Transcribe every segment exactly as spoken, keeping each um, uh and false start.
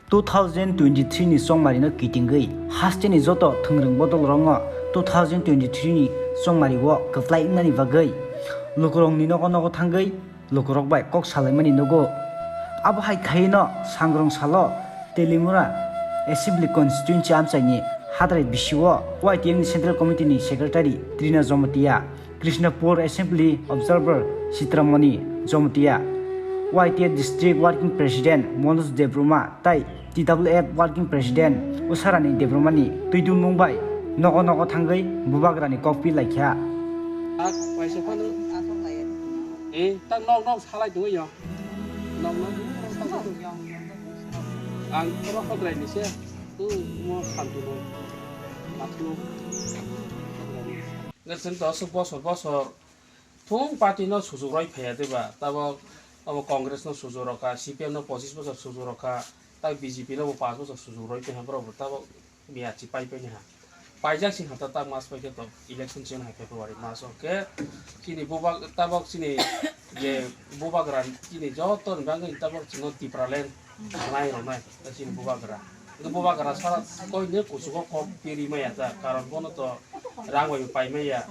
Two thousand twenty-three ni chongmari no kitingwi hasteni joto thwngrwng bodol rokno two thousand twenty-three ni chongmari o kwplai wngnani bagwi lukurokni nogo nogo thangwi lukurok bai kok salaimani nugo. Abo hai khaino sangrong salo Telimura Assembly Constituency amchaini Hadrai bisio Y T F ni Central Committee ni Secretary Trina Jomotia, Krishnapur Assembly Observer Chitramani Jomotia, Y T F District Working President Manoj Debbarma tai T W F Working President Usarani Debbarmani twidulmung bai nogo nogo thangwi bubagrani kok pi laikha. Ak paisa phano. Eh, tak nok nok salai tongwi yo. Nok nok. Ang koro hodrai ni se. Tu mo santu no. Matlu. Ngasing to asuk bosor bosor. Thung party no sujuk roi phaiya de ba, tabok abo Congress no sujuk rokha, C P M no pochis bosor sujuk rokha, tak B J P no bo panch bosor sujuk roi phaiha borok bo tabok biya chi pai pai ha. Paijak sing ha ta tak mas pai khe to election cheng hai February mas o khe chini bubak tabok chini je bubagra chini joto ni bagwi tabok chino Tipraland nai rok nai ta chini bubagra. Bubagra sara koi ne kuchugo kok piri maya ta karon bono to rang bai pai maya.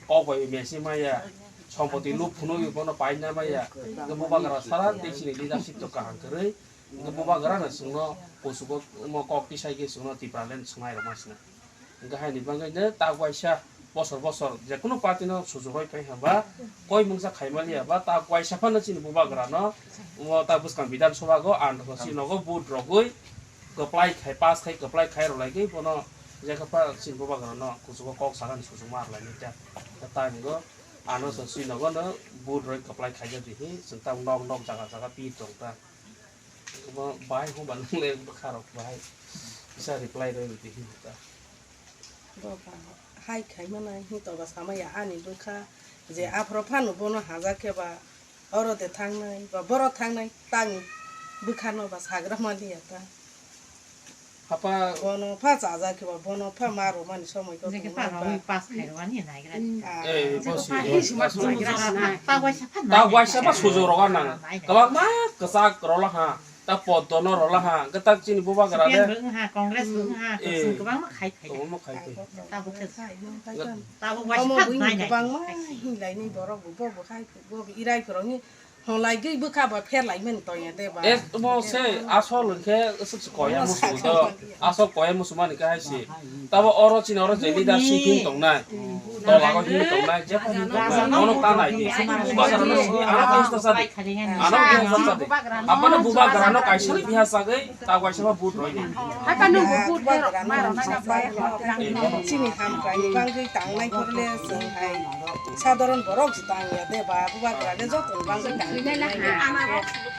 Kok bai mesi maya, sompoti luk phunugwi bono paina maya. Hwnkhe bubagra sara tei chini leadership to kaham kwrwi. Hwnkhe bubagra no chwngno kuchugo omo kok tisai khe chwngno Tipraland swngnai rwma sina. Hwnkhe haini bagwi no tak waisa bosor bosor jekunu party no sujuk roi phai hwnba koi mungsa khai maliya ba tak waisa phano chini bubagra no omo ta bwskang Bidhan Sabha go andro si nogo vote rogwi kwplai khai pass khai kwplai khai rwlaigwi bono jekha pa chini bubagra no kuchugo kok sakani sujuk ma rwlainai ta. Tei ani go ano chwng swi nogo no vote roi kwplai khaijak di hi chwng tamo nok nok jaga jaga pi tong ta. Omo bahai hwnba nwngle bwkha rok bahai kisa reply roi rw di hi ta. Bo ba hai khai mano hin to ba sama ya ani bwkha je aphro phano bono haja khe ba oro de thangnai ba boro thangnai tang bwkha no ba sagra maliya ta. Hapa bono pha chaja khe ba bono pha ma rwmani somoi ko tongma ba. Pass khai rwani naigra. Ah. Eh, bosi. Ta waisa pha ta waisa pha sujo roga nang. Kabang ma kwchak rolo ha. Ta poddo no rolo ha. Kwtak chini bubagra de. Congress bo ha, eh, kwbang ma khai khai. Kwbang ma khai khai. Ta bo khe. Ta bo waisa pha nai nai. Kwbang ma hinlai ni borok bo bo hai bo irai koroni. Hwnlaigwi bwkha ba pherlaimani tongya de ba. Eh, omo se asol hwnkhe aswk se koya musu do. Asol koya musu mani khe hai se. Tabo oro chini oro je leadership hin tongnai. Tola o hin tongnai, je hin tongnai. Ono ta nai di. Bubagra no sini ano khe sa di. Ano khe sa di. Apano bubagra no kaisa ni biha sagwi ta waisa ma vote roi di. Hakano vote rok ma rok na. Chini hamkrai ni bangwi tangnai porle chwng hai. Sadharon borok se tang ya de ba, bubagra de joto ni bagwi tang.